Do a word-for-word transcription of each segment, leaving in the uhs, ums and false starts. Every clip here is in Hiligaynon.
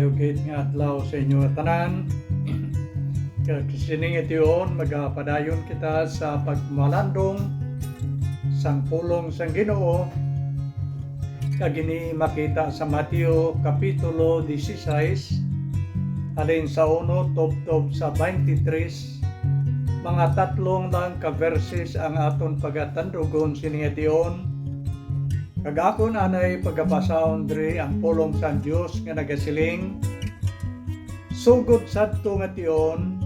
Mayugit nga adlaw sa inyo nga tanan. Kag sining tion, magapadayon kita sa pagmalandong sang pulong sang Ginoo. Kag ini makita sa Mateo Kapitulo dieciséis, halin sa uno tubtob sa twenty-three. Mga tatlong lang ka verses ang aton pagatandugon sining tion. Kag akon anay pagabasahon diri ang pulong sang Dios nga nagasiling, sugod sadto nga tion,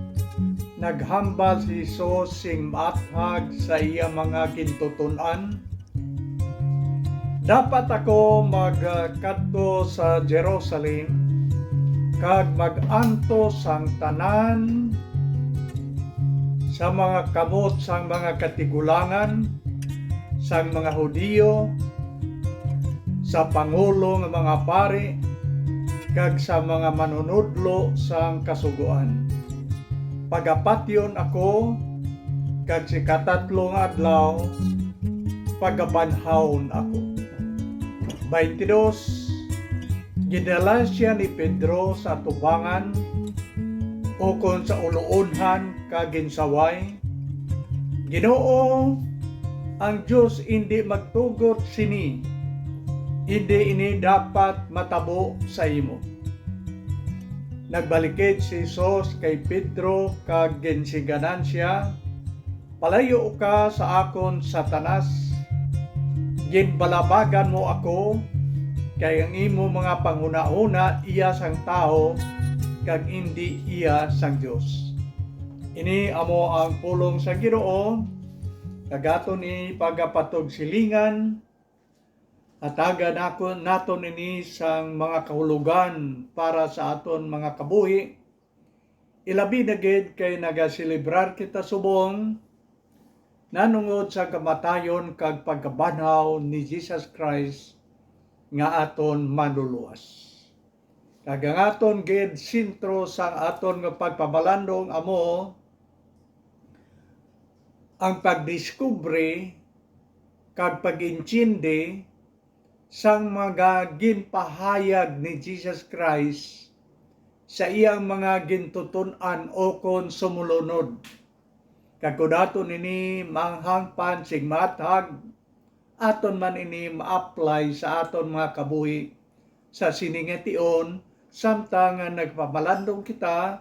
naghambal si Jesus sing maathag sa iya mga gintuton-an, "Dapat ako magkadto sa Jerusalem kag mag-antos sang tanan sa mga kamot sang mga katigulangan, sang mga Hudiyo, sa pangulo nga mga pari, kag sa mga manunodlo sang Kasugoan. Pagapatyon ako, kag sa ikatatlo nga adlaw, pagabanhawon ako." Twenty-dos, gindala sia ni Pedro sa atubangan, ukon sa uluonhan, kag ginsaway, "Ginoo, ang Dios indi magtugot sini, indi ini dapat matabo sa imo." Nagbalikid si Jesus kay Pedro kag ginsiganan sia, "Palayo ka sa akon, Satanas! Ginbalabagan mo ako, kay ang imo mga panghunahuna iya sang tawo, kag indi iya sang Dios." Ini amo ang pulong sa Ginoo, kag aton ini pagapatugsilingan. Hatagan nako, naton ini sang mga kahulogan para sa aton mga kabuhi, ilabi na gid kay nagaselebrar kita subong nanungod sa kamatayon kag pagkabanhaw ni Jesus Christ nga aton Manluluwas. Kag ang aton gid sentro sang aton nga pagpamalandong amo ang pagdiskubre kag pag-intindi sang mga ginpahayag ni Jesus Christ sa iyang mga gintuton-an ukon sumulunod. Kag kon aton ini maanghang pa sing maathag, aton man ini ma-apply sa aton mga kabuhi sa sini nga tion, samtang nga nagpamalandong kita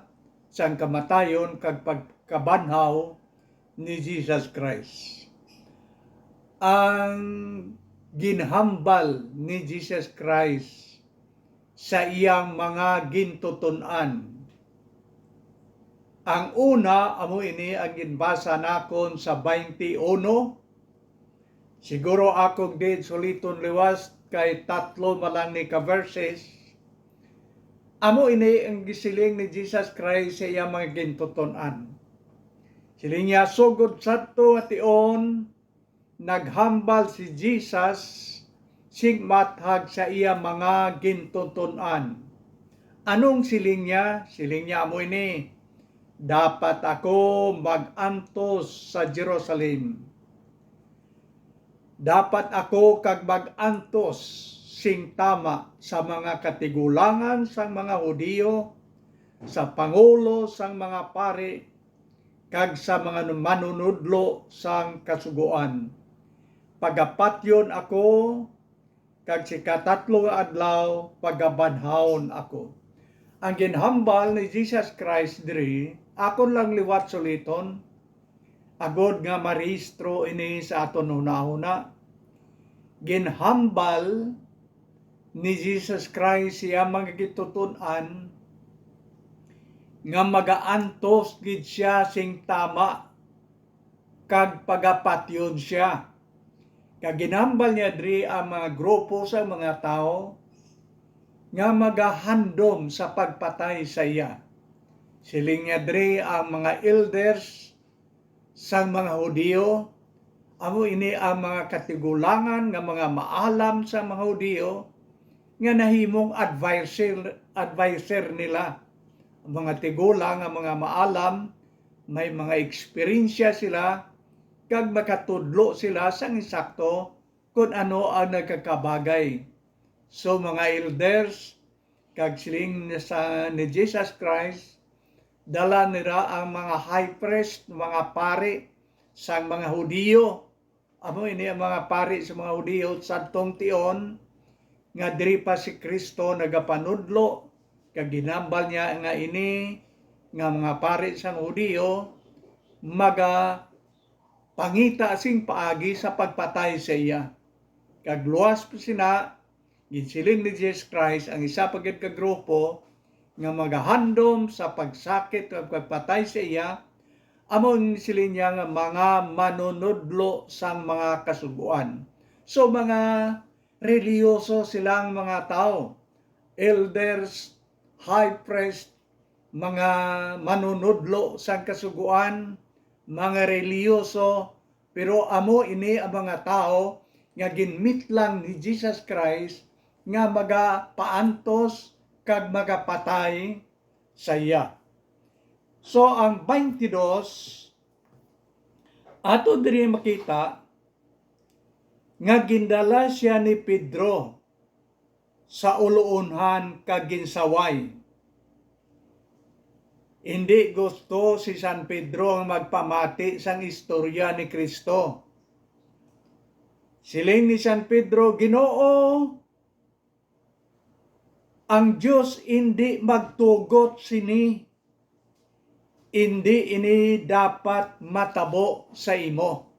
sang kamatayon kag pagkabanhaw ni Jesus Christ. Ang ginhambal ni Jesus Christ sa iyang mga gintuton-an. Ang una, amo ini ang ginbasa nakon sa twenty-one. Siguro akong di suliton liwat kay tatlo man lang ni ka verses. Amo ini ang gisiling ni Jesus Christ sa iyang mga gintuton-an. Siling niya, sugod sadto nga tion, naghambal si Jesus sing maathag sa iya mga gintuton-an. Anong siling niya? Siling niya amo ini, "Dapat ako mag-antos sa Jerusalem. Dapat ako kag mag-antos sing tama sa mga katigulangan sang mga Hudiyo, sa pangulo sang mga pari, kag sa mga manunodlo sang Kasugoan. Pagapatyon ako, kag sa ikatatlo nga adlaw pagabanhawon ako." Ang ginhambal ni Jesus Christ diri, akon lang liwat suliton, agod nga marehistro ini sa aton hunahuna. Ginhambal ni Jesus Christ iya mga gituton-an nga magaantos gid siya sing tama kag pagapatyon siya. Kag ginhambal niya diri ang mga grupo sa mga tawo nga magahandom sa pagpatay sa iya. Siling niya diri ang mga elders sang mga Hudiyo, amo ini ang mga katigulangan nga mga maalam sa mga Hudiyo nga nahimong adviser, adviser nila. Ang mga tigulang nga mga maalam, may mga eksperyensya sila, kag makatudlo sila sang insakto kon ano ang nagkakabagay. So, mga elders, Kag siling sa ni Jesus Christ, dala nira ang mga high priest, mga pari sang mga Hudiyo. Amo ini ang mga pari sa mga Hudiyo sadtong tion, nga diri pa si Cristo nagapanudlo, kag ginhambal niya nga ini nga mga pari sang Hudiyo magapangita sing paagi sa pagpatay sa iya. Kag luwas pa sina, ginsiling ni Jesus Christ ang isa pa gid ka grupo nga magahandom sa pagsakit kag pagpatay sa iya, amo ang siling niya nga mga manunudlo sang mga kasugoan. So, mga relihiyoso silang mga tawo, elders, high priest, mga manunudlo sang kasugoan, mga relihiyoso, pero amo ini ang mga tawo nga ginmitlang ni Jesus Christ nga magapaantos kag magapatay sa iya. So, ang twenty-two, ato diri makita nga gindala sia ni Pedro sa uloonhan kag ginsaway. Indi gusto si San Pedro nga magpamati sang istorya ni Cristo. Siling ni San Pedro, "Ginoo, ang Dios indi magtugot sini. Indi ini dapat matabo sa imo."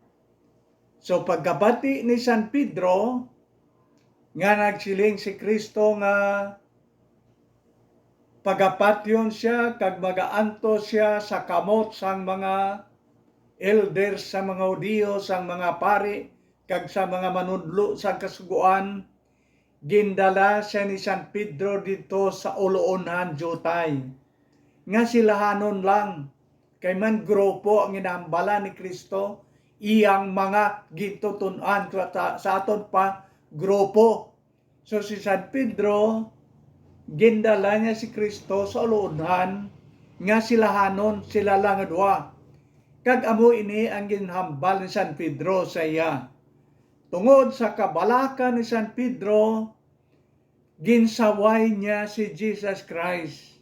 So, pagkabati ni San Pedro nga nagsiling si Cristo nga pagapatyon sia kag magaantos sia sa kamot sang mga elders, sa mga Hudiyo, sang mga pari, kag sa mga manudlo sang Kasugoan, gindala sia ni San Pedro didto sa uloonhan diutay, nga silahanon lang, kay man grupo ang ginahambala ni Cristo, iyang mga gintuton-an sa, sa aton pa grupo. So, si San Pedro, gindala niya si Cristo sa uloonhan nga silahanon sila lang nga duha. Kag amo ini ang ginhambal ni San Pedro sa iya. Tungod sa kabalaka ni San Pedro, ginsaway niya si Jesus Christ.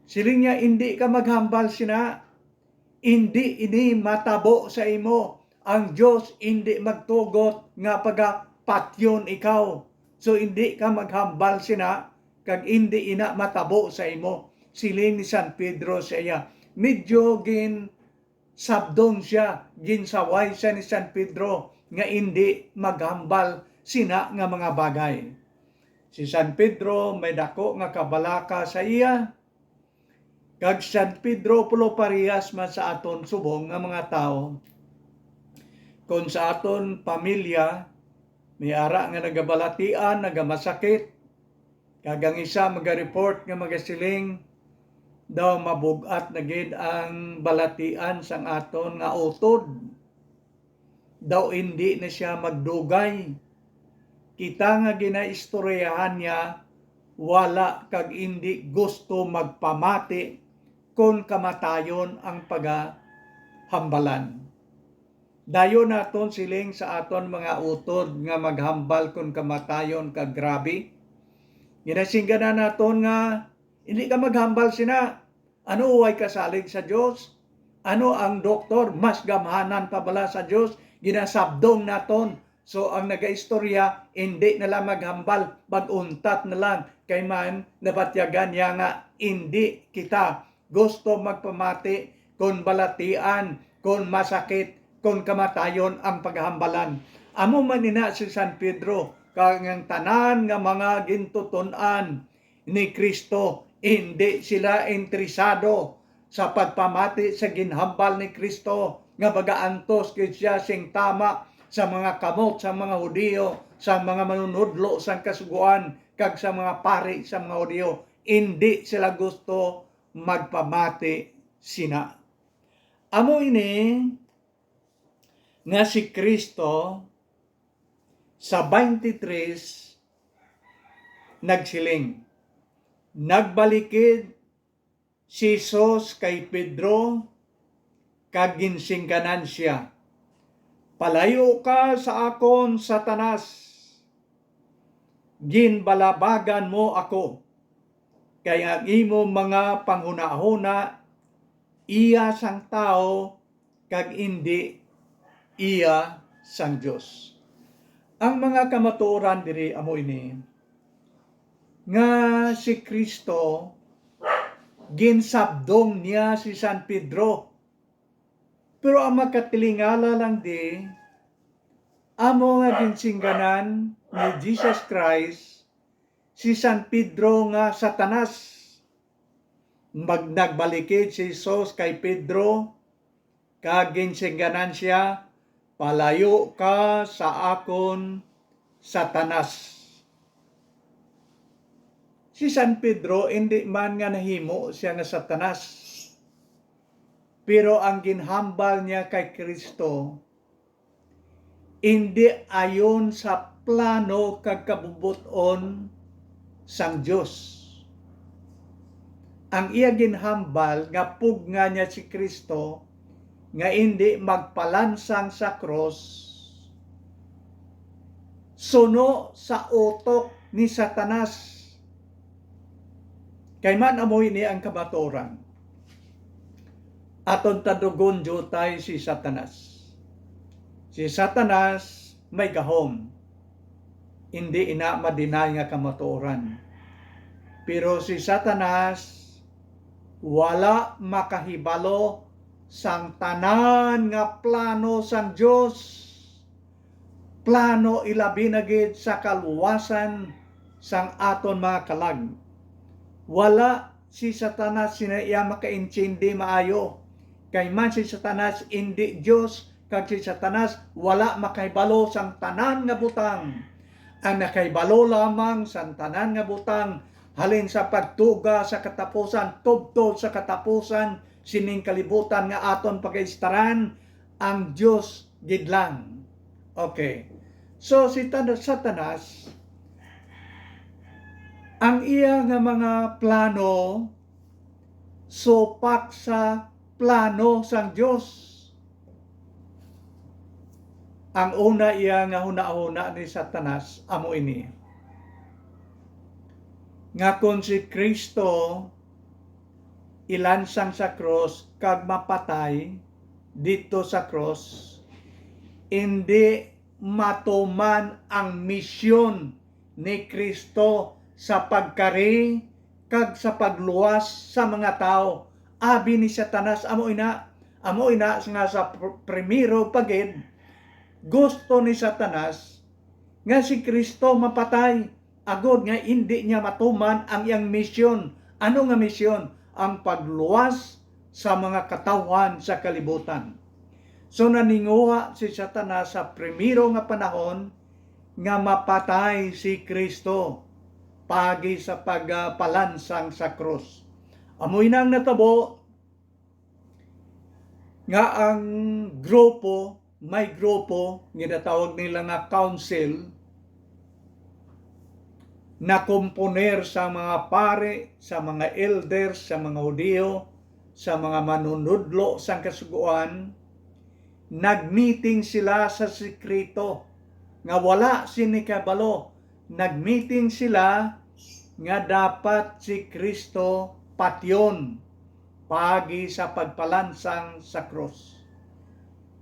Siling niya, "Indi ka maghambal sina. Indi ini matabo sa imo. Ang Dios indi magtugot nga pagapatyon ikaw. So, indi ka maghambal sina, kag indi ina matabo sa imo." Siling ni San Pedro sa iya. Medyo gin sabdong sia, ginsaway sia ni San Pedro nga indi maghambal sina nga mga bagay. Si San Pedro may daku nga kabalaka sa iya, kag San Pedro pulo parehas man sa aton subong nga mga tawo. Kon sa aton pamilya, may ara nga nagabalatian, nagamasakit, kag ang isa maga-report nga magasiling, daw mabug-at na gid ang balatian sang aton nga utod. Daw indi na sia magdugay. Kita nga ginaistoryahan niya, wala kag indi gusto magpamati kon kamatayon ang pagahambalan. Dayon naton siling sa aton mga utod nga maghambal kon kamatayon ka grabe. Ginasingganan naton nga, "Hindi ka maghambal sina. Ano, way ka salig sa Dios? Ano, ang doktor mas gamhanan pa bala sa Dios?" Ginasabdong naton. So, ang nagaistorya, hindi na lang maghambal, mag-untat na lang. Kay man, nabatyagan niya nga hindi kita gusto magpamati kon balatian, kon masakit, kon kamatayon ang paghambalan. Amo man ina si San Pedro, kag ang tanan nga mga gintuton-an ni Cristo, indi sila interesado sa pagpamati sa ginhambal ni Cristo nga magaantos gid sia sing tama sa mga kamot sa mga Hudiyo, sa mga manunudlo sang Kasugoan, kag sa mga pari sa mga Hudiyo. Indi sila gusto magpamati sina. Amo ini nga si Cristo sa twenty-three nagsiling, nagbalikid si Jesus kay Pedro kag ginsingganan sia, "Palayo ka sa akon, Satanas! Ginbalabagan mo ako, Kay ang imo mga panghunahuna iya sang tawo, kag indi iya sang Dios. Ang mga kamatuoran diri amo ini, nga si Cristo, ginsabdong niya si San Pedro. Pero ang makatilingala lang di, amo nga ginsingganan ni Jesus Christ si San Pedro nga Satanas. Mag-, nagbalikid si Jesus kay Pedro, kag ginsingganan sia, "Palayo ka sa akon, Satanas." Si San Pedro, indi man nga nahimo sia nga Satanas, pero ang ginhambal niya kay Cristo, indi ayon sa plano kag kabubot-on sang Dios. Ang iya ginhambal nga pugngan niya si Cristo nga indi magpalansang sa krus, suno sa utok ni Satanas. Kay man amo ini ang kamatuoran. Aton tandugon diutay si Satanas. Si Satanas may gahom. Indi ina ma-deny nga kamatuoran. Pero si Satanas wala makahibalo sang tanan nga plano sang Dios. Plano ilabi na gid sa kaluwasan sang aton mga kalag. Wala si Satanas sina iya makaintindi maayo, kay man si Satanas indi Dios, kag si Satanas wala makahibalo sang tanan nga butang. Ang nakahibalo lamang sang tanan nga butang, halin sa pagtuga sa katapusan tubtob sa katapusan sining kalibutan nga aton pagaistaran, ang Dios gid lang. Okay. So, si Tan-, Satanas, ang iya nga mga plano supak sa plano sang Dios. Ang una iya nga hunahuna ni Satanas amo ini, nga kon si Cristo ilansang sa krus kag mapatay didto sa krus, indi matuman ang misyon ni Cristo sa pagkari kag sa pagluwas sa mga tawo. Abi ni Satanas, amo ina, amo ina nga sa pr-, primero pa gid, gusto ni Satanas nga si Cristo mapatay, agod nga indi niya matuman ang iyang misyon. Ano nga misyon? Ang pagluwas sa mga katawhan sa kalibutan. So, naninguha si Satanas sa primero nga panahon nga mapatay si Cristo paagi sa pagpalansang sa krus. Amo ina ang natabo nga ang grupo, may grupo, ginatawag nila nga council, nakomponer sa mga pari, sa mga elders, sa mga Hudiyo, sa mga manunudlo sang Kasugoan, nagmeeting sila sa sekreto nga wala sini kabalo. Nagmeeting sila nga dapat si Cristo patyon paagi sa pagpalansang sa krus.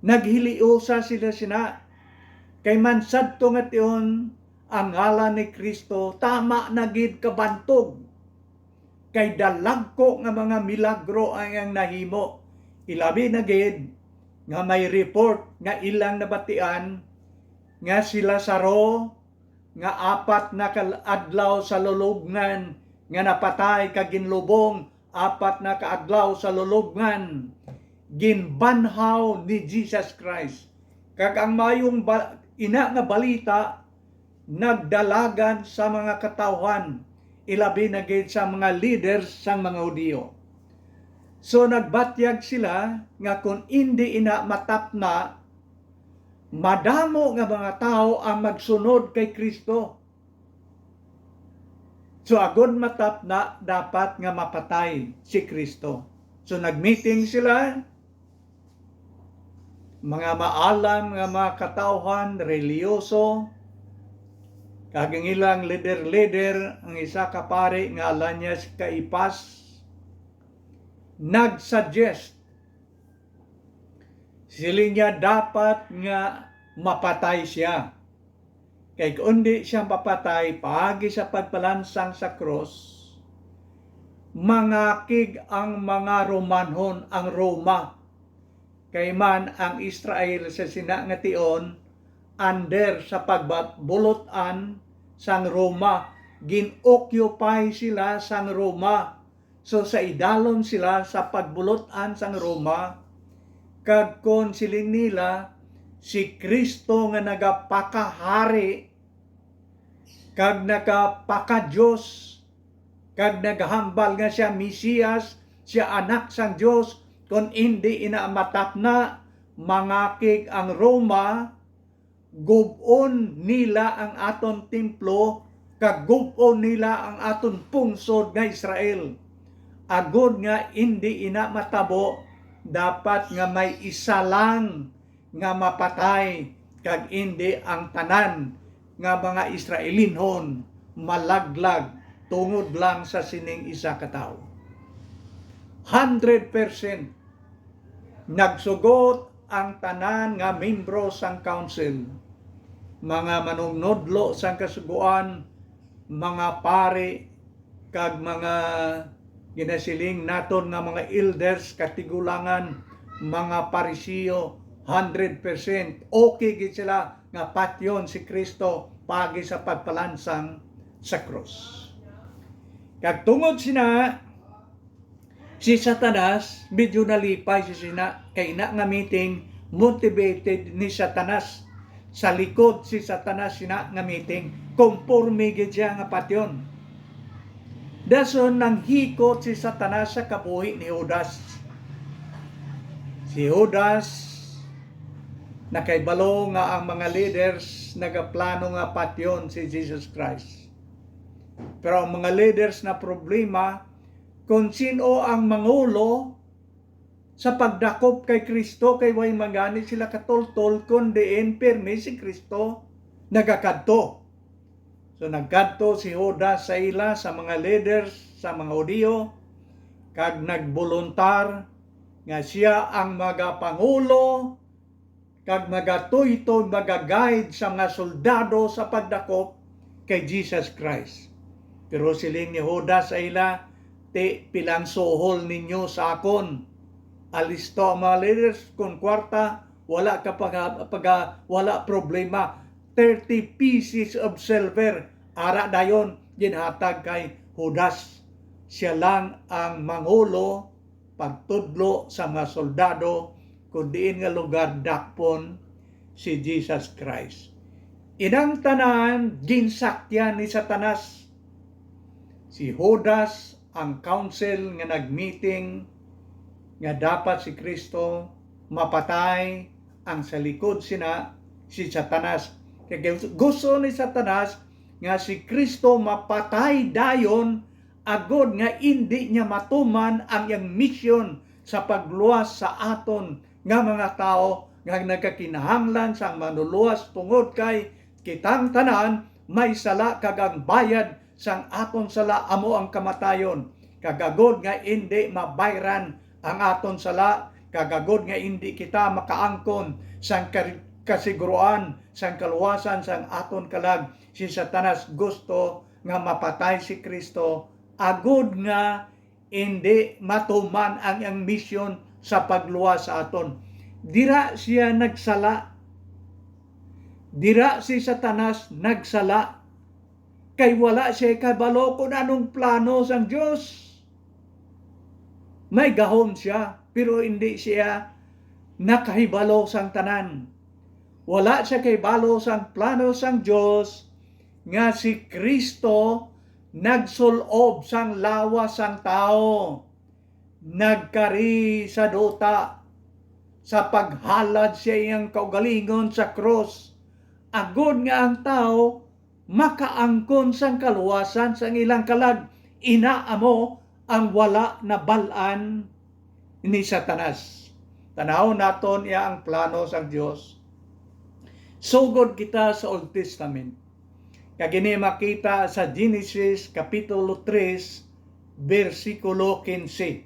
Naghiliusa sila sina, kay man sadto nga tion ang ngalan ni Cristo tama na gid kabantog, kay dalagko nga mga milagro ang iyang nahimo. Ilabi na gid nga may report nga ilang nabatian nga si Lazaro, nga apat na ka adlaw sa lulubngan nga napatay kag ginlubong, apat na ka adlaw sa lulubngan, ginbanhaw ni Jesus Christ. Kag ang mayong ba-, ina nga balita nagdalagan sa mga katawhan, ilabi na gid sa mga leaders sang mga Hudiyo. So, nagbatyag sila nga kon indi ina matapna, madamo nga mga tawo ang magsunod kay Cristo. So, agod matapna, dapat nga mapatay si Cristo. So, nagmeeting sila, mga maalam nga mga katawhan, relihiyoso, Kag ang ilang leader-leader, ang isa ka pari nga ngalan niya si Caiaphas, nag-suggest, siling niya, dapat nga mapatay siya. Kay kung di siya mapatay paagi sa pagpalansang sa krus, mangakig ang mga Romanhon, ang Roma. Kay man ang Israel sa sina nga tion under sa pagbabulot-an sang Roma, gin-occupy sila sang Roma. So, sa idalom sila sa pagbulot-an sang Roma, kag kon siling nila, si Cristo nga nagapakahari kag nagapakadios, kag nagahambal nga sia Mesias, sia Anak sang Dios, kon indi ina matapna, mangakig ang Roma, gub-on nila ang aton templo, kag gub-on nila ang aton pungsod nga Israel. Agod nga indi ina matabo, dapat nga may isa lang nga mapatay, kag indi ang tanan nga mga Israelinhon malaglag tungod lang sa sining isa ka tawo. Hundred percent nagsugot ang tanan nga membro sang council, mga manunodlo sang Kasugoan, mga pari, kag mga ginasiling naton nga mga elders, katigulangan, mga Pariseo, hundred percent okay gid sila nga patyon si Cristo paagi sa pagpalansang sa krus. Kag tungod sina, si Satanas medyo nalipay si sina, kay ina nga meeting motivated ni Satanas. Sa likod si Satanas sina nga meeting, konporme gid siya nga patyon. Dason nanghikot si Satanas sa kabuhi ni Judas. Si Judas nakahibalo nga ang mga leaders nagaplano nga patyon si Jesus Christ. Pero ang mga leaders na problema kung sin-o ang mangulo sa pagdakop kay Cristo, kay way man gani sila katultol kon diin pirmi si Cristo nagakadto. So nagkadto si Judas sa ila, sa mga leaders sa mga Hudiyo, kag nagboluntar nga sia ang magapangulo kag magatuytoy, magaguide sa mga soldado sa pagdakop kay Jesus Christ. Pero siling ni Judas sa ila, "Ti, pilang suhol ninyo sa akon?" Alisto ang mga leaders, kon kwarta, wala ka paga-, paga-, wala problema. Thirty pieces of silver, ara dayon, ginhatag kay Judas. Siya lang ang mangulo pagtudlo sa mga soldado kon diin nga lugar dakpon si Jesus Christ. Inang tanan ginsakyan ni Satanas. Si Judas ang council nga nagmeeting nga dapat si Cristo mapatay, ang sa likod sina si Satanas. Kay gusto ni Satanas nga si Cristo mapatay dayon agod nga indi niya matuman ang iyang misyon sa pagluwas sa aton nga mga tawo nga nagkakinahanglan sang manluluwas, tungod kay kitang tanan may sala, kag ang bayad sang aton sala amo ang kamatayon. Kag agod nga indi mabayran ang aton sala, kag agod nga indi kita makaangkon sang kar-, kasiguruan sang kaluwasan sang aton kalag, si Satanas gusto nga mapatay si Cristo, agod nga indi matuman ang iyang misyon sa pagluwas sa aton. Dira siya nagsala. Dira si Satanas nagsala, kay wala siya kabalo kung anong plano sang Dios. May gahom siya, pero hindi siya nakahibalo sang tanan. Wala siya kahibalo sang plano sang Dios, nga si Cristo nagsul-ob sang lawas sang tawo, nagkari sa duta. Sa paghalad siya iyang kaugalingon sa krus, agod nga ang tawo makaangkon sang kaluwasan sang ilang kalag. Ina amo ang wala nabal-an ni Satanas. Tanawon naton iya ang plano sang Dios. Sugod kita sa Old Testament. Kag ini makita sa Genesis Kapitulo tres, bersikulo quince.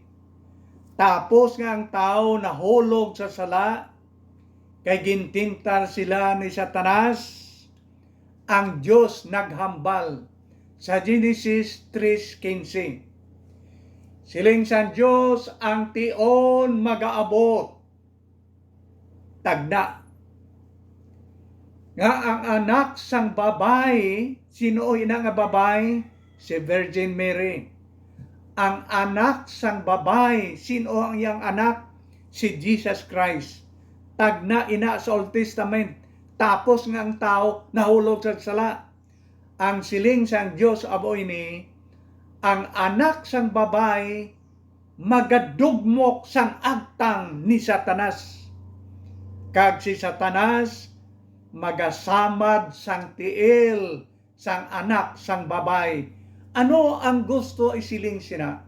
Tapos nga ang tawo nahulog sa sala, kay gintintar sila ni Satanas, ang Dios naghambal sa Genesis tres quince. Siling sang Dios, ang tion magaabot, tagna, nga ang anak sang babayi, sino ina nga babayi? Si Virgin Mary. Ang anak sang babayi, sino ang iyang anak? Si Jesus Christ. Tagna ina sa Old Testament. Tapos nga ang tawo nahulog sa sala. Ang siling sang Dios amo ini, ang anak sang babayi magadugmok sang agtang ni Satanas, kag si Satanas magasamad sang tiil sang anak sang babayi. Ano ang gusto isiling sina?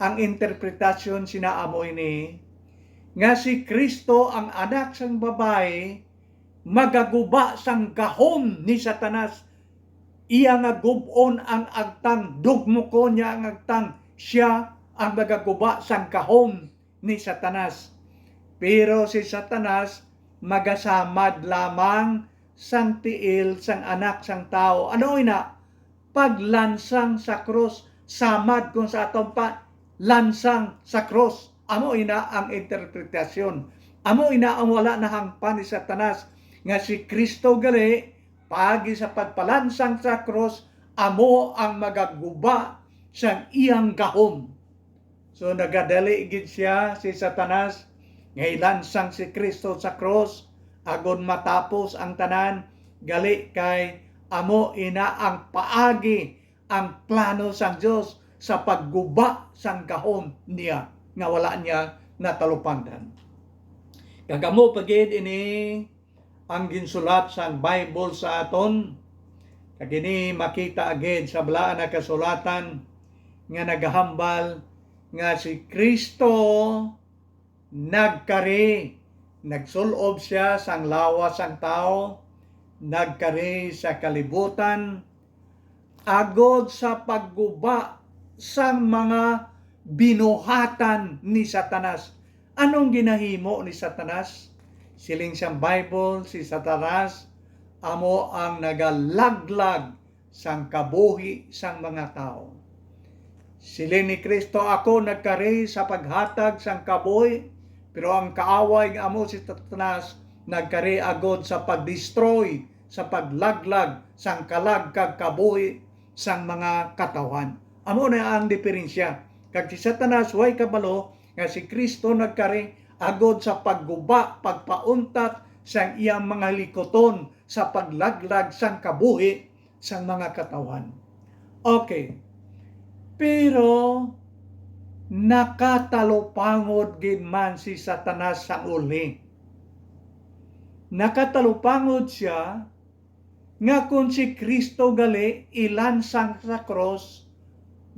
Ang interpretasyon sina amo ini, nga si Cristo, ang anak sang babayi, magaguba sang gahom ni Satanas. Iya nga gub-on ang agtang, dugmokon niya ang agtang, siya ang magaguba sang gahom ni Satanas. Pero si Satanas magasamad lamang sang tiil sang Anak sang Tawo. Ano ina? Paglansang sa krus, samad kon sa aton pa lansang sa krus. Amo ina ang interpretasyon. Amo ina ang wala nahangpan ni Satanas, nga si Cristo gali, paagi sa pagpalansang sa krus, amo ang magaguba sang iyang gahom. So, nagadali gid siya, si Satanas, nga ilansang si Cristo sa krus, agod matapos ang tanan, gali kay amo ina ang paagi, ang plano sang Dios sa pagguba sang gahom niya nga wala niya natalupangdan. Kag amo pa gid ini ang ginsulat sang Bible sa aton, kag ini makita gid sa Balaan nga Kasulatan nga nagahambal nga si Cristo nagkari, nagsul-ob siya sang lawas sang tawo, nagkari sa kalibutan, agod sa pagguba sang mga binuhatan ni Satanas. Anong ginahimo ni Satanas? Siling sang Bible, si Satanas amo ang nagalaglag sang kabuhi sang mga tawo. Siling ni Cristo, "Ako nagkari sa paghatag sang kabuhi," pero ang kaaway nga amo si Satanas nagkari agod sa pagdestroy, sa paglaglag sang kalag kag kabuhi sang mga katawhan. Amo na ang diferensya. Kag si Satanas way kabalo nga si Cristo nagkari agod sa pagguba, pagpauntat sang iyang mga likuton sa paglaglag sang kabuhi sang mga katawhan. Okay. Pero nakatalupangod gid man si Satanas sang uli. Nakatalupangod sia nga kon si Cristo gali ilansang sa krus,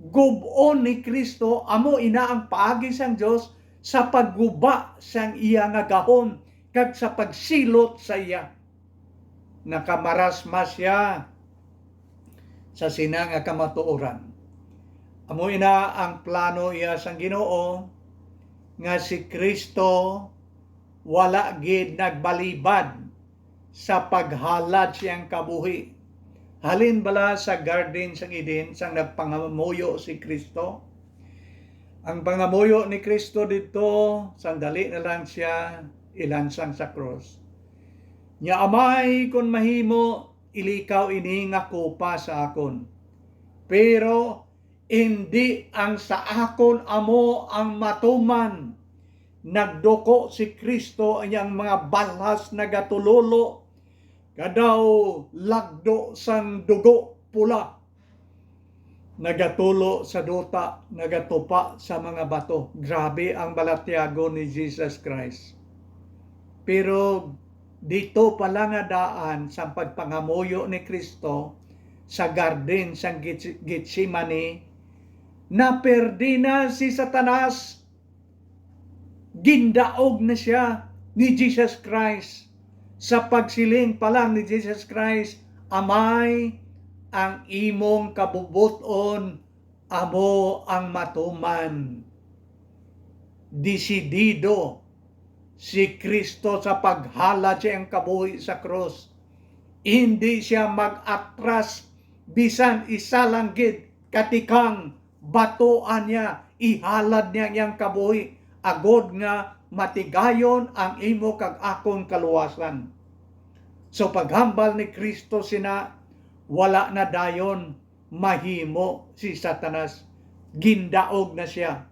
gub-on ni Cristo, amo ina ang paagi sang Dios sa pagguba sang iya nga gahom kag sa pagsilot sa iya. Nakamarasma sia sa sina nga kamatuoran. Amo ina ang plano iya sang Ginoo, nga si Cristo wala gid nagbalibad sa paghalad siyang kabuhi. Halin bala sa garden sang Eden, sang nagpangamuyo si Cristo? Ang pangamuyo ni Cristo didto, sandali na lang siya ilansang sa krus. Nya, "Amay, kon mahimo, ilikaw ini nga kopa sa akon. Pero indi ang sa akon amo ang matuman." Nagduko si Cristo, ang iyang mga balhas nagatulolo, kadaw lagdo sang dugo pula. Nagatulo sa duta, nagatupa sa mga bato. Grabe ang balatyagon ni Jesus Christ. Pero dito pala nga daan sang pagpangamuyo ni Cristo sa garden sang Gets-, Getsemani, naperdi na si Satanas. Gindaog na sia ni Jesus Christ. Sa pagsiling pa lang ni Jesus Christ, "Amay, ang imong kabubot-on amo ang matuman. Desidido si Cristo sa paghalad sa iyang kabuhi sa krus. Indi sia mag-atras bisan isa lang gid ka tikang. Batoan niya, ihalad niya ang iyang kabuhi, agod nga matigayon ang imo kag akon kaluwasan. So, paghambal ni Cristo sina, wala na dayon mahimo si Satanas. Gindaog na sia.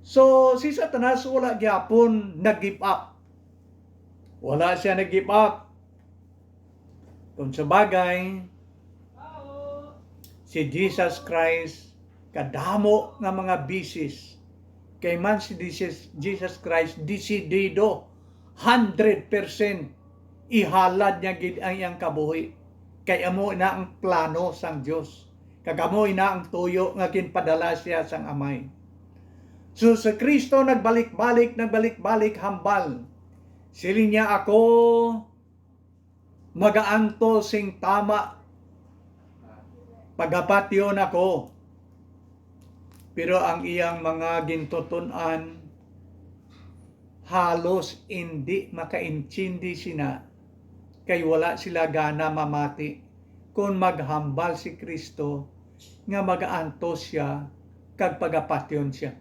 So, si Satanas wala gyapon nag-give up. Wala sia nag-give up. Kung sa bagay, si Jesus Christ, kadamo nga mga bisis, kay man si Jesus, Jesus Christ, desidido, hundred percent, ihalad niya gid ang iyang kabuhi. Kay amo na ang plano sang Dios. Kag amo na ang tuyo nga ginpadala siya sang Amay. So, si Cristo nagbalik-balik, nagbalik-balik hambal. Siling niya, "Ako magaantos sing tama, pagapatyon ako." Pero ang iyang mga gintuton-an halos indi makaintindi sina, kay wala sila gana mamati kon maghambal si Cristo nga magaantos sia kag pagapatyon sia.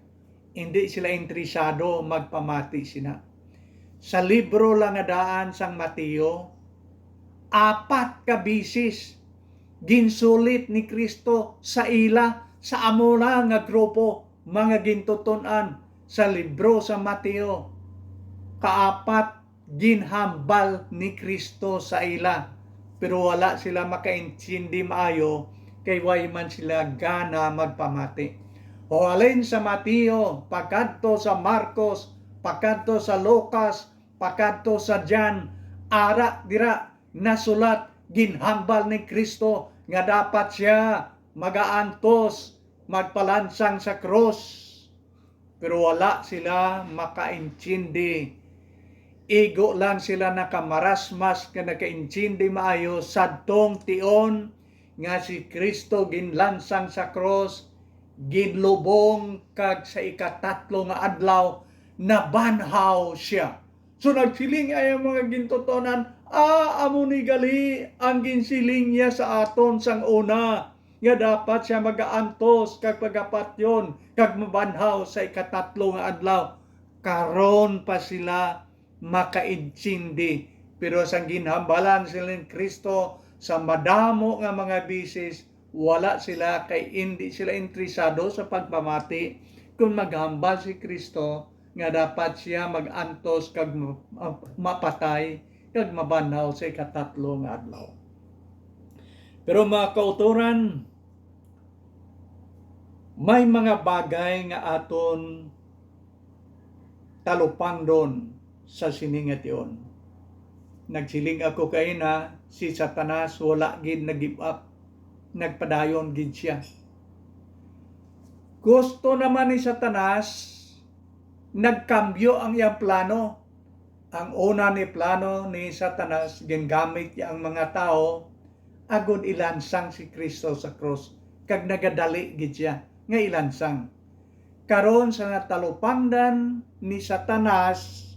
Indi sila interesado magpamati sina. Sa libro lang nga daan sang Mateo, apat ka bisis ginsulit ni Cristo sa ila, sa amo na nga grupo, mga gintuton-an, sa libro sa Mateo. Kaapat, ginhambal ni Cristo sa ila, pero wala sila makaintindi maayo, kay way man sila gana magpamati. O halin sa Mateo, pakadto sa Marcos, pakadto sa Lucas, pakadto sa John, ara dira nasulat, ginhambal ni Cristo nga dapat sia magaantos, magpalansang sa krus. Pero wala sila makaintindi. Igo lang sila nakamarasmas nga nakaintindi maayo sadtong tion nga si Cristo ginlansang sa krus, ginlubong, kag sa ikatatlo nga adlaw nabanhaw sia. So, nagsiling ang mga gintuton-an, "Ah, amo ni gali ang ginsiling niya sa aton sang una, nga dapat sia magaantos kag pagapatyon kag mabanhaw sa ikatatlo nga adlaw." Karon pa sila makaintindi, pero sang ginhambalan sila ni Cristo sa madamo nga mga bisis, wala sila, kay indi sila interesado sa pagpamati kon maghambal si Cristo nga dapat sia mag-antos kag ma-, ma-, mapatay kag mabanhaw sa ikatatlo nga adlaw. Pero, mga kautoran, may mga bagay nga aton talupangdon sa sini nga tion. Nagsiling ako kaina, si Satanas wala gid nag-give up, nagpadayon gid sia. Gusto naman ni Satanas, nagkambyo ang iyang plano. Ang una ni plano ni Satanas, gingamit niya ang mga tawo agod ilansang si Cristo sa krus, kag nagadali gid sia nga ilansang. Karon, sa natalupangdan ni Satanas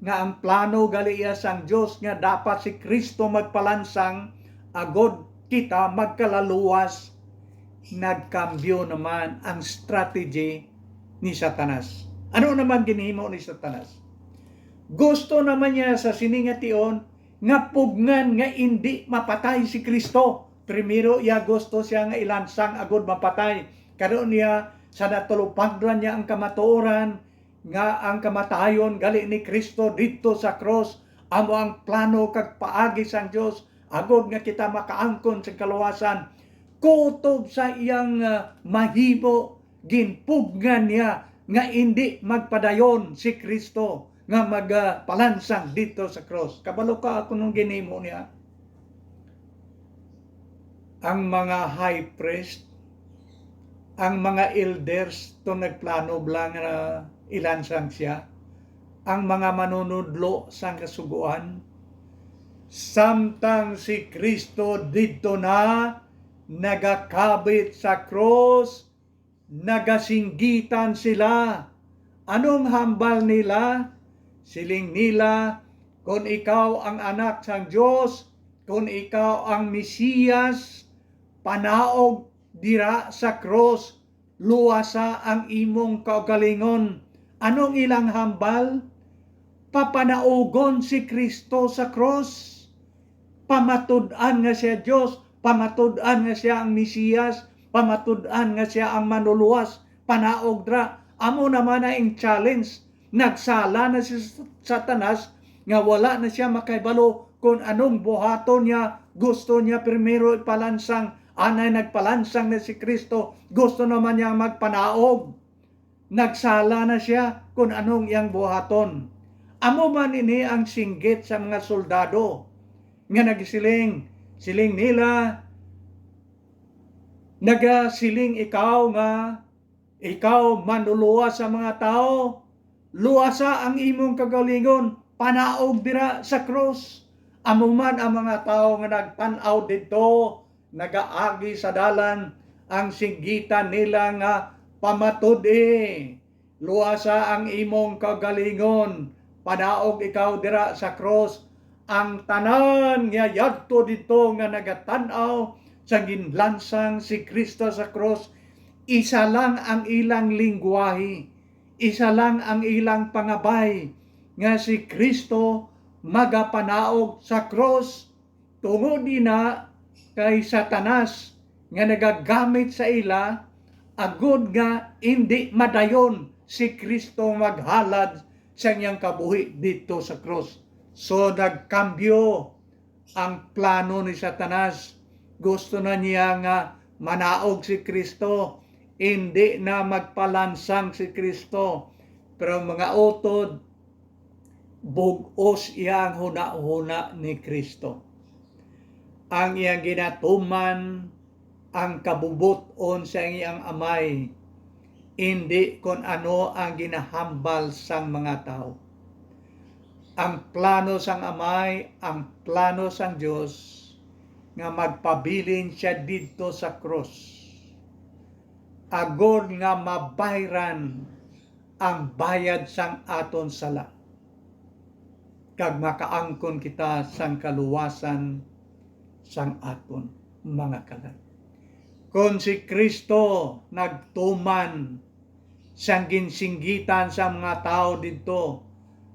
nga ang plano gali iya sang Dios nga dapat si Cristo magpalansang agod kita magkalaluwas, nagkambyo naman ang strategy ni Satanas. Ano naman ginhimo ni Satanas? Gusto naman niya sa sini nga tion nga pugngan nga indi mapatay si Cristo. Primero, iya gusto sia nga ilansang agud mapatay. Karon niya, sa natulupangdan niya ang kamatuoran nga ang kamatayon gali ni Cristo didto sa krus amo ang plano kag paagi sang Dios, agud nga kita makaangkon sa kaluwasan. Kutob sa iyang, ah, mahimo, ginpugngan niya nga indi magpadayon si Cristo nga magpalansang didto sa krus. Kabalo ka kung anong ginhimo niya? Ang mga high priest, ang mga elders, to nagplano bala nga ilansang siya. Ang mga manunudlo sang Kasugoan, samtang si Cristo didto na, nagakabit sa krus, nagasinggitan sila. Anong hambal nila? Siling nila, "Kon ikaw ang Anak sang Dios, kon ikaw ang Mesiyas, panaog dira sa krus, luwasa ang imong kaugalingon." Anong ilang hambal? Papanaugon si Kristo sa krus. Pamatud-an nga siya Dios, pamatud-an nga siya ang Mesiyas, pamatud-an nga siya ang Manluluwas, panaog dira. Amo naman na ing challenge. Nagsala na si Satanas nga wala na siya makahibalo kon anong buhaton niya. Gusto niya primero ipalansang, anay nagpalansang na si Kristo. Gusto naman niya magpanaog. Nagsala na siya kon anong iyang buhaton. Amo man ini ang singgit sa mga soldado nga nagsiling, siling nila, nagasiling ikaw nga ikaw manluluwas sa mga tawo, luwasa ang imong kaugalingon, panaog dira sa krus. Amo man ang mga tawo nga nagtan-aw didto, nagaagi sa dalan, ang singgitan nila nga, "Pamatud-i, luwasa ang imong kaugalingon, panaog ikaw dira sa krus." Ang tanan nga yadto didto nga nagatan-aw sa ginlansang si Kristo sa krus, isa lang ang ilang linggwahe, isa lang ang ilang pangabay, nga si Kristo magapanaog sa krus. Tungod ina kay Satanas nga nagagamit sa ila, agod nga indi madayon si Kristo maghalad sa iyang kabuhi didto sa krus. So, nagkambyo ang plano ni Satanas. Gusto na niya nga manaog si Kristo, indi na magpalansang si Kristo. Pero, mga utod, bug-os iya ang hunahuna ni Kristo. Ang iyang ginatuman ang kabubot-on sa iyang Amay, indi kon ano ang ginahambal sang mga tawo. Ang plano sang Amay, ang plano sang Dios, nga magpabilin siya didto sa krus, agod nga mabayran ang bayad sang aton sala, kag makaangkon kita sang kaluwasan sang aton mga kalag. Kon si Kristo nagtuman sang ginsinggitan sa mga tawo didto,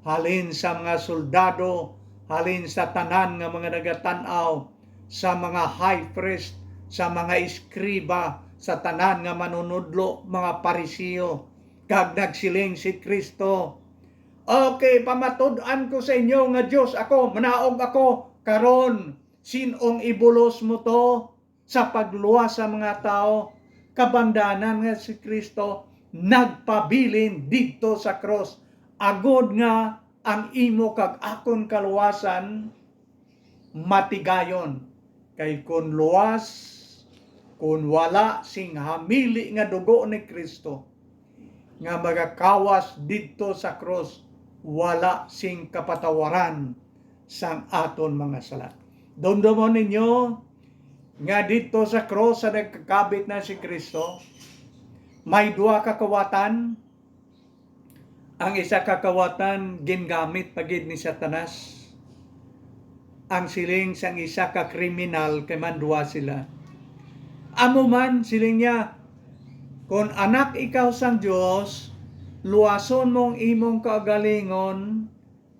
halin sa mga soldado, halin sa tanan nga mga nagatan-aw, sa mga high priest, sa mga eskriba, sa tanan nga manunodlo, mga Pariseo, kag nagsiling si Kristo, "Okay, pamatud-an ko sa inyo nga Dios ako, manaog ako. Karon, sin-ong ibulos mo to?" Sa pagluwas sa mga tawo, kabangdanan nga si Kristo nagpabilin didto sa krus, agod nga ang imo kag akon kaluwasan matigayon. Kay kon luwas, kon wala sing hamili nga dugo ni Kristo nga magakawas didto sa krus, wala sing kapatawaran sang aton mga sala. Dumdumon ninyo nga didto sa krus sa nagkakabit na si Kristo, may duha ka kawatan. Ang isa ka kawatan gingamit pa gid ni Satanas. Ang siling sang isa ka kriminal, kay man duha sila. Amo man, siling niya, "Kon anak ikaw sang Dios, luwason mo ang imong kaugalingon,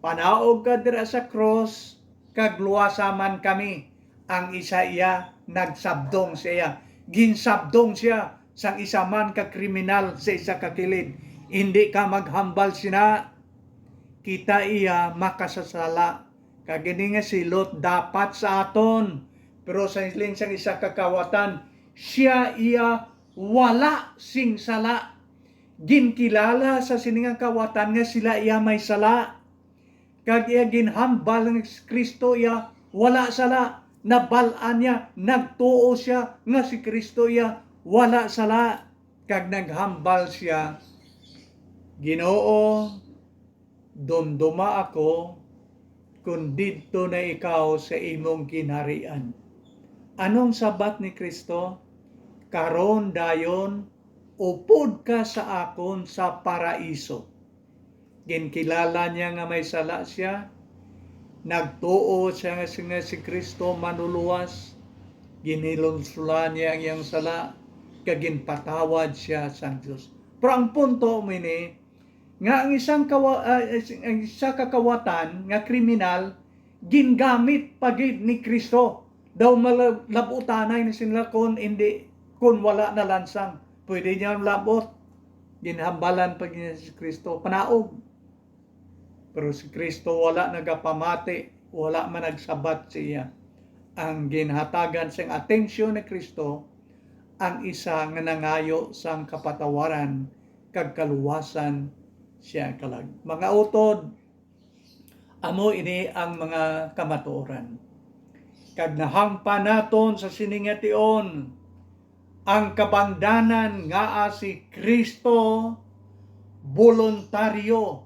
panaog ka dira sa krus, kag luwasa man kami." Ang isa iya nagsabdong sa iya. Ginsabdong siya sang isa man ka kriminal sa isa ka kilid. "Indi ka maghambal sina. Kita iya makasasala. Kag ini nga silot dapat sa aton." Pero sa siling sang isa ka kawatan, siya iya wala sing sala. Ginkilala sa sini nga kawatan nga sila iya may sala. Kag iya ginhambal nga si Kristo iya wala sala. Nabal-an niya, nagtuo siya nga si Kristo iya wala sala. Kag naghambal siya, "Ginoo, dumduma ako kon didto na ikaw sa imong ginharian." Anong sabat ni Cristo? "Karon dayon, upod ka sa akon sa paraiso." Ginkilala niya nga may sala siya. Nagtuo siya nga si, nga si Cristo manluluwas. Ginhinulsolan niya ang iyang sala, kag ginpatawad siya sang Dios. Pero ang punto mo ini, nga ang isang kawa-, ah, ang isa ka kawatan nga kriminal gingamit pa gid ni Cristo. Daw malab-, lab-utanay ni sila kon hindi, kon wala nalansang. Pwede niya labot. Ginhambalan pa gid niya si Cristo, panaog. Pero si Cristo wala nagapamati, wala man nagsabat sa iya. Ang ginhatagan sing atensyon ni Cristo ang isa nga nangayo sang kapatawaran kag kaluwasan siya kalag. Mga utod, amo ini ang mga kamatuoran. Kag nahangpan naton sa sini nga tion ang kabangdanan nga si Cristo boluntaryo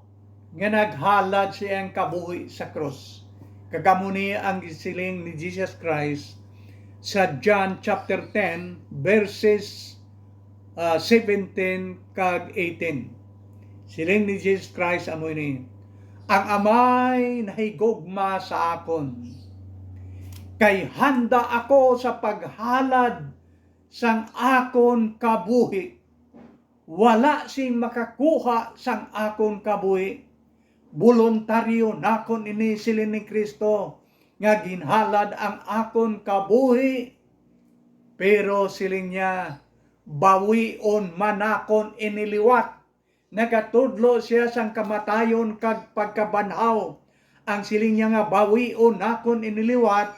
nga naghalad sa iyang kabuhi sa krus. Kag amo ni ang gisiling ni Jesus Christ sa John chapter ten, verses, ah, seventeen kag eighteen. Siling ni Jesus Christ amo ini, "Ang Amay nahigugma sa akon, kay handa ako sa paghalad sang akon kabuhi. Wala sing makakuha sang akon kabuhi. Boluntaryo nakon ini," siling ni Cristo, "nga ginhalad ang akon kabuhi." Pero siling niya, "Bawion man nakon ini liwat." Nagatudlo siya sang kamatayon kag pagkabanhaw. Ang siling niya nga, "Bawion nakon ini liwat,"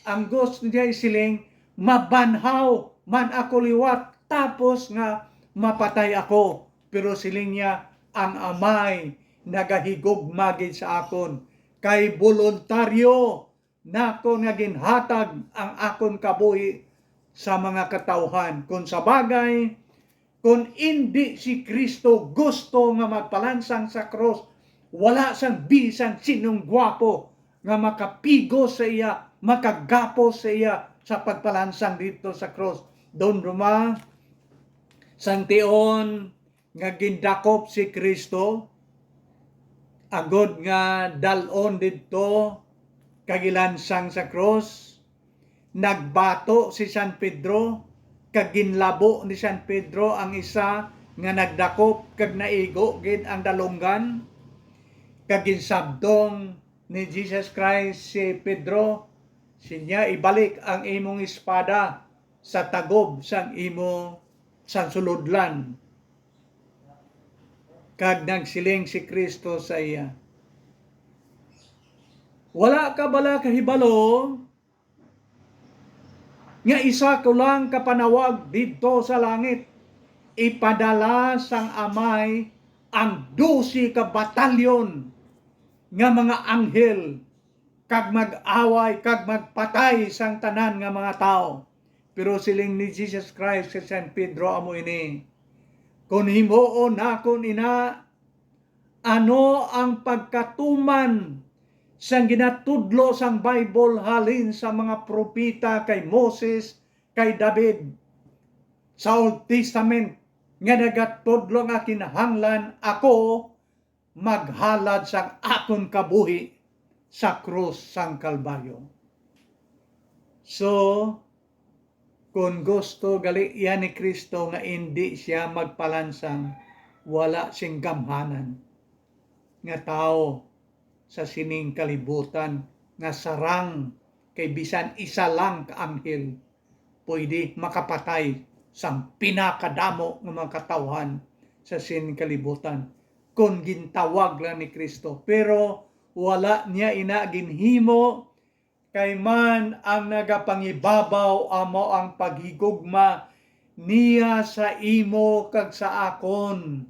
ang gusto niya isiling, "Mabanhaw man ako liwat, tapos nga mapatay ako." Pero siling niya, "Ang Amay nagahigugma gid sa akon, kay boluntaryo nakon nga ginhatag ang akon kabuhi sa mga katawuhan." Kon sa bagay, kon indi si Cristo gusto nga magpalansang sa krus, wala sang bisan sinong gwapo nga makapigos sa iya, makagapos sa iya sa pagpalansang didto sa krus. Daw ruma sang tion nga gindakop si Cristo, agod nga dal-on didto kag ilansang sa krus, nagbato si San Pedro, kag ginlabo ni San Pedro ang isa nga nagdakop, kag naigo gid ang dalunggan. Kag ginsabdong ni Jesus Christ si Pedro, sinya, "Ibalik ang imong espada sa tagob sang imo, sang sulodlan." Kag nagsiling si Cristo sa iya, "Wala ka bala kahibalo nga isa ko lang ka panawag didto sa langit? Ipadala sang Amay ang dose ka batalyon nga mga anghel kag mag-away kag magpatay sang tanan nga mga tawo." Pero siling ni Jesus Christ kay San Pedro amo ini, "Kon himuon nakon ina, ano ang pagkatuman sang ginatudlo sang Bible halin sa mga propeta kay Moses, kay David sa Old Testament, nga nagatudlo nga kinahanglan ako maghalad sang akon kabuhi sa krus sang Kalbaryo?" So, kon gusto gali iya ni Cristo nga indi siya magpalansang, wala sing gamhanan nga tawo sa sining kalibutan nga sarang kay bisan isa lang ka anghel pwede makapatay sang pinakadamo nga mga katawhan sa sining kalibutan kon gintawag lang ni Cristo. Pero wala niya ina ginhimo, kay man ang nagapangibabaw amo ang paghigugma niya sa imo kag sa akon.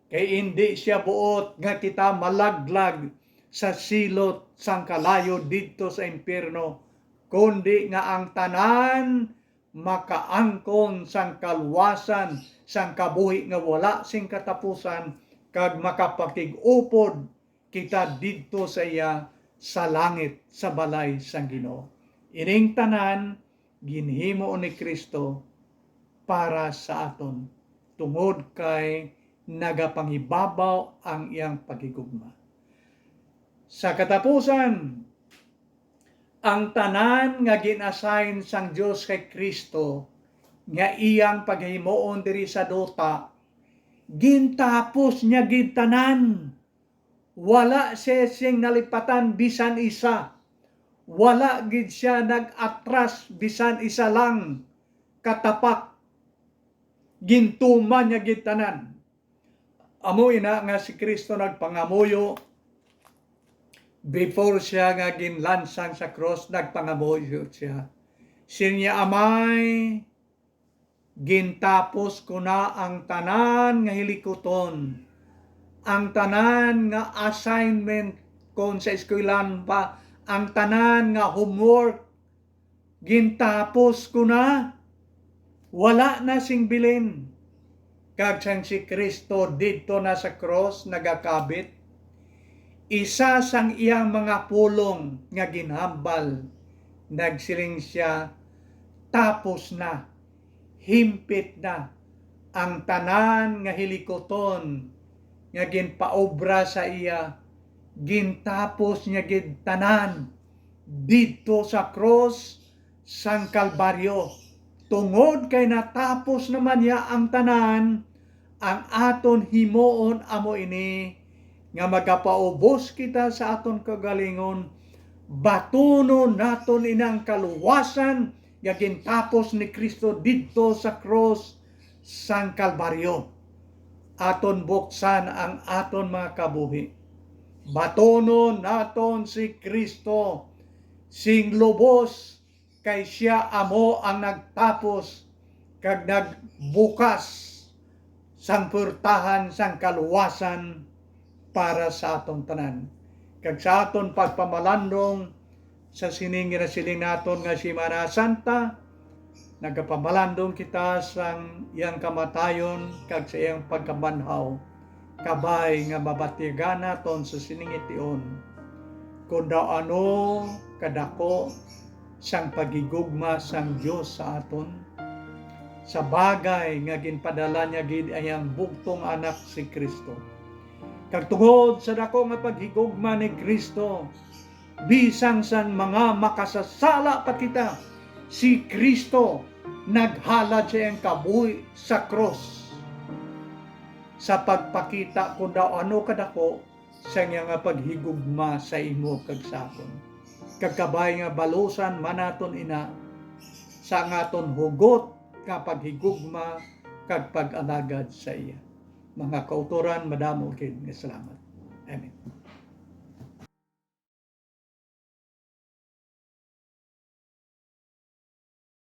Kay indi sia buot nga kita malaglag sa silot sang kalayo didto sa impiyerno, kundi nga ang tanan makaangkon sang kaluwasan sang kabuhi nga wala sing katapusan, kag makapakig-upod kita didto sa iya sa langit, sa balay sang Ginoo. Ining tanan ginhimo ni Cristo para sa aton, tungod kay nagapangibabaw ang iyang paghigugma. Sa katapusan, ang tanan nga gin-assign sang Dios kay Cristo nga iyang paghimuon diri sa duta, gintapos niya gid tanan. Wala siya sing nalipatan bisan isa. Wala gid siya nag-atras bisan isa lang ka tapak. Gintuman niya gid tanan. Amo ina nga si Cristo nagpangamuyo before siya nga ginlansang sa cross, nagpangamuyo siya. Siling niya, "Amay, gintapos ko na ang tanan nga hilikuton, ang tanan nga assignment kon sa eskwelahan pa, ang tanan nga homework, gintapos ko na." Wala na sing bilin. Kag sang si Cristo didto na sa krus nagakabit, isa sang iyang mga pulong nga ginhambal, nagsiling sia, "Tapos na, himpit na." Ang tanan nga hilikuton nga ginpaobra sa iya, gintapos niya gid tanan didto sa krus sang Kalbaryo. Tungod kay natapos naman niya ang tanan, ang aton himuon amo ini, nga magapaubos kita sa aton kaugalingon, batunon naton ini ang kaluwasan nga gintapos ni Cristo didto sa krus sang Kalbaryo. Aton buksan ang aton mga kabuhi. Batunon naton si Cristo sing lubos, kay sia amo ang nagtapos kag nagbukas sang puwertahan sang kaluwasan para sa aton tanan. Kag sa aton pagpamalandong sa sining ginasiling naton nga Semana Santa, nagapamalandong kita sang iyang kamatayon kag sa iyang pagkabanhaw, kabay nga mabatyagan naton sa sining tion kon daw ano kadako sang paghigugma sang Dios sa aton, sa bagay nga ginpadala niya gid ang iyang bugtong Anak, si Cristo. Kag tungod sa dako nga paghigugma ni Cristo, bisan sang mga makasasala pa kita, si Cristo naghalad sa iyang kabuhi sa krus sa pagpakita kon daw ano kadako sa iya nga paghigugma sa imo kag sa akon. Kag kabay nga balusan man naton ina sa ang aton hugot nga paghigugma kag pag-alagad sa iya. Mga kautoran, madamo gid nga salamat. Amen.